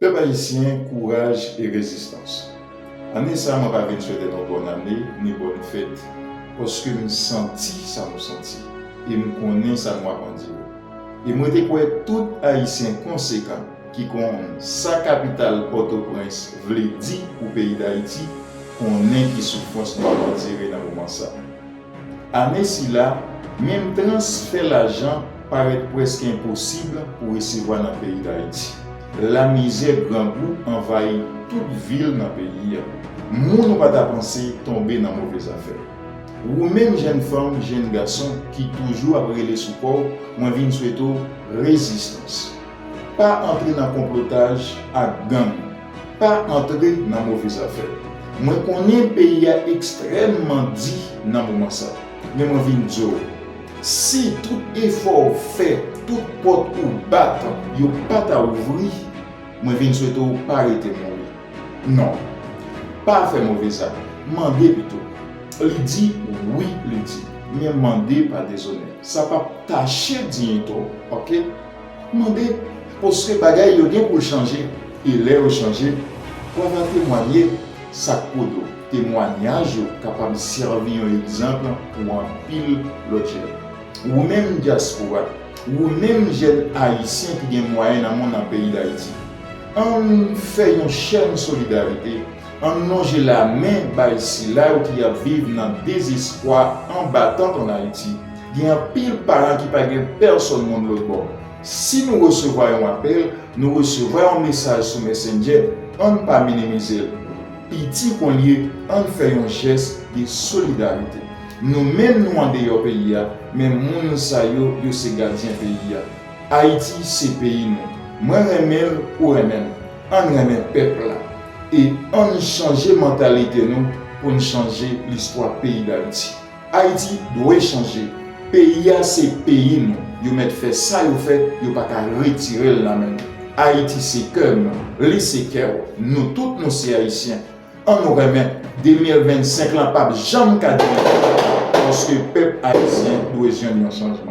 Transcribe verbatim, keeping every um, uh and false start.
Pèp ayisyen, kouraj e rezistans. Ane sa a, mwen pa vin swete nou bòn ane ni bòn fèt, paske m santi sa nou santi, e m konnen sa nou ap andire. E mwen te kwè tout Ayisyen konsekan ki konn sa kapital Pòtoprens vle di pou peyi Dayiti, konnen ki soufrans nou ap andire nan moman sa a. Ane sila, menm transfè lajan parèt prèske enposib pou resevwa nan peyi Dayiti. Lamizè, grangou anvayi tout vil nan peyi a. Moun ou pa ta panse tonbe nan move zafè. Ou menm jèn fanm, jèn gason ki toujou ap rele sou kò w, mwen vin swete w rezistans. Pa antre nan konplotaj ak gang. Pa antre nan move zafè. Mwen konnen peyi a ekstrèmman di nan moman sa, men mwen vin di w, si tout efò w fè, tout pòt ou bat, yo pa ta ouvri, mwen vin swete w pa rete mouri. Non. Pa fè move zak. Mande pito. Li di, wi, li di. Men mande pa dezonè. Sa p ap tache diyite w, oke? Mande, paske bagay yo gen pou l chanje, e lè yo chanje, w a va temwanye sa k pou di w. Temwanyaj yo kapab sèvi yon egzanp pou anpil lòt jèn. Ou menm dyaspora, ou menm jèn ayisyen ki gen mwayen nan mond nan peyi Dayiti, ann fè yon chèn solidarite, ann lonje lamen bay sila yo ki ap viv nan dezespwa anba tant ann Ayiti. Gen anpil paran ki pa gen pèsonn moun lòtbò. Si nou resevwa yon apèl, nou resevwa yon mesaj sou Messenger, ann pa minimize l. Piti konn ye, ann fè yon jès de solidarite. Nou menm nou andeyò peyi a, men moun sa yo, yo se gadyen peyi a. Ayiti se peyi nou. Mwen renmen l, ou renmen m. Ann renmen pèp la. E ann chanje mantalite nou pou n chanje listwa peyi Dayiti. Ayiti dwe chanje. Peyi a se peyi nou. Yo mèt fè sa yo fè, yo pa ka retire l nan men nou. Ayiti se kè nou, li se kè w. Nou tout nou se Ayisyen. Ann nou renmen. De mil vennsenk lan p ap janm ka di ankò, paske pèp ayisyen dwe jwenn yon chanjman.